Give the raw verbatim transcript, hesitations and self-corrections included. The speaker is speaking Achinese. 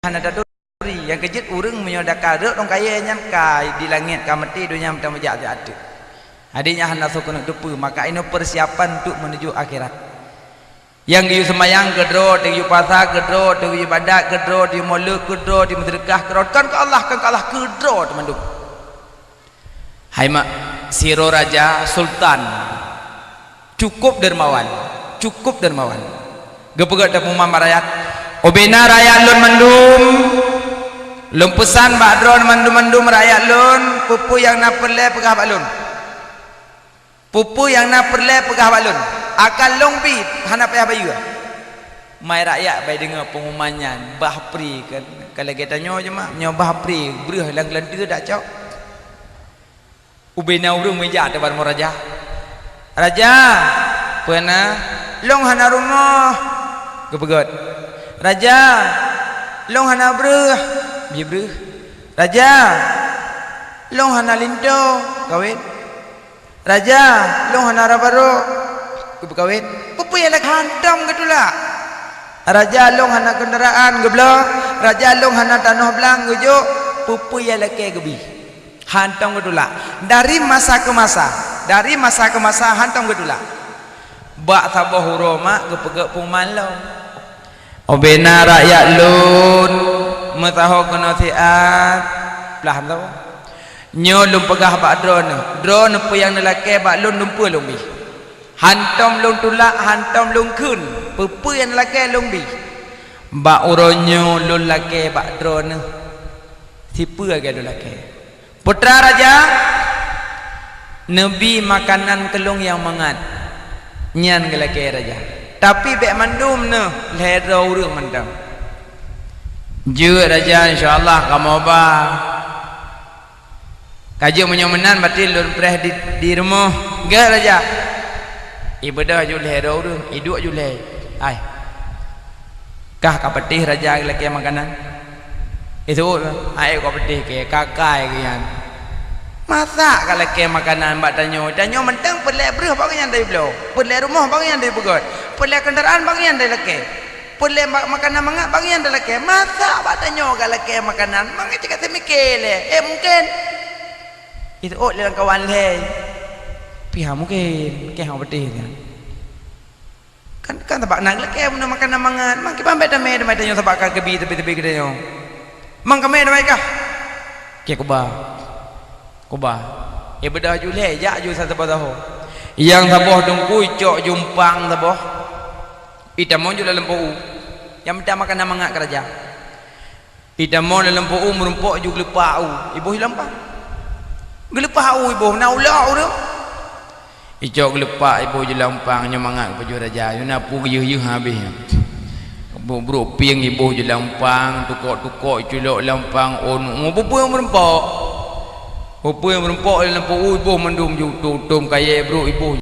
hana taturi. Nyang keujeuet ureuëng meunyoe daka rot dong kayée nyan ka di langét ka meuté donya meutamujak siat teuk. Hadirin nyang hana soe keuneuk teupeue, maka inoe persiapan untuk menuju akhirat. Nyang geuyue seumayang keudroe, teuyue puasa keudroe, teuyue ibadat keudroe, teuyue mulod keudroe, teuyue meuseudeukah keudroe, kon keu Allah, kon keu Allah, keudroe teumandum. Hai mak, sidroe raja, sultan, cukup dermawan, cukup dermawan. Geupeugah teupeuman bak rakyat, "Ubena rakyat lôn mandum, lôn peusan bak droe mandum-mandum rakyat lôn, peue-peue nyang na peureulée peugah bak lôn." Peue-peue nyang na peureulée peugah bak lôn, akan lôn bi, hana payah bayeue. Mai rakyat bai deungoe peungumuman nyan, bah pri kan, ka lagée tanyoe jeumah, nyoe bah pri, breuh lam geulanteue dak cok. Ubena ureuëng meujak teuh bak rumoh raja. "Raja, peue na?" "Lôn hana rumoh." Geupeugét. "Raja, lôn hana breuh." Bi breuh. "Raja, lôn hana linto." Kawét. "Raja, lôn hana raba rok." Geupeukawen. "Peue-peue nyang lakée?" "Hantom geutulak." "Raja, lôn hana keundaraan." Geubloe. "Raja, lôn hana tanoh blang." Geujok. "Peue-peue nyang lakée?" Geubi. Hantom geutulak. Dari masa ke masa, dari masa ke masa hantom geutulak. Bak saboh uroe mak geupeugét peungumuman lom. Ubena rakyat lôn meusaho keunoe siat, plah tu. Nyoe lôn peugah bak droeneuh, droeneuh peue nyang neulakée bak lôn, lôn peue lôn bi. Hantom lôn tulak, hantom lôn kheun, peue-peue nyang neulakée lôn bi. Bak uroe nyoe lôn lakée bak droeneuh, sipeue lagée lôn lakée. Putra raja, neubi makanan keu lôn nyang mangat. Nyan geulakée raja. Tapi bék mandum neuh, lhée droe ureuëng mantong. Jeuet raja, insya Allah kamoe ba. Ka jeuet meunyoe meunan, berarti lôn preh di, di rumoh. Gét raja. Ibeudôh ju lhée droe ureuëng, iduek ju lhée. Hai. Kah ka peuteh raja geulakée makanan. Isuet, hai ka peuteh kée, ka kai kée nyan. Masa ka lakée makanan bak tanyoe? Tanyoe mantong peureulée breuh bak nyan dari bloe, peureulée rumoh bak nyan dari peugét, peureulée keundaraan bak nyan dari lakée, peureulée ma-, makanan mangat bak nyan dari lakée. Masa bak tanyoe ka lakée makanan? Mangat cit ka seumiké lé. Eh, mungken. Isuet lé lam kawan lhée. Pih mungken, kée hana peuteh nyan. Kan, kan sabab na lakée meunyoe makanan mangat, mang kiban bék tamé damai tanyoe sabab ka geubi teubit-teubit geutanyoe. Mang kamé damai kah? Kée kuba. Kuba. Ibeudôh ju lhée, jak ju saboh-saboh. Nyang saboh teungku icok ju umpang saboh. Itamong ju lam po u. Nyang mita makanan mangat keu raja. Itamong lam po u meurumpok ju geuleupah u, iboh ju lam umpang. Geuleupah u iboh, na ulok ureuëng. Icok geuleupah iboh ju lam umpang, nyoe mangat geupajoh raja, nyoe na peue geuyeuh-yeuh habéh. Brok-brok pieng iboh ju lam umpang, tukok-tukok iculok lam umpang, oh, nyoe peue-peue meurumpok. Peue-peue meurumpok lam po u iboh mandum ju utom-utom kayée brok iboh.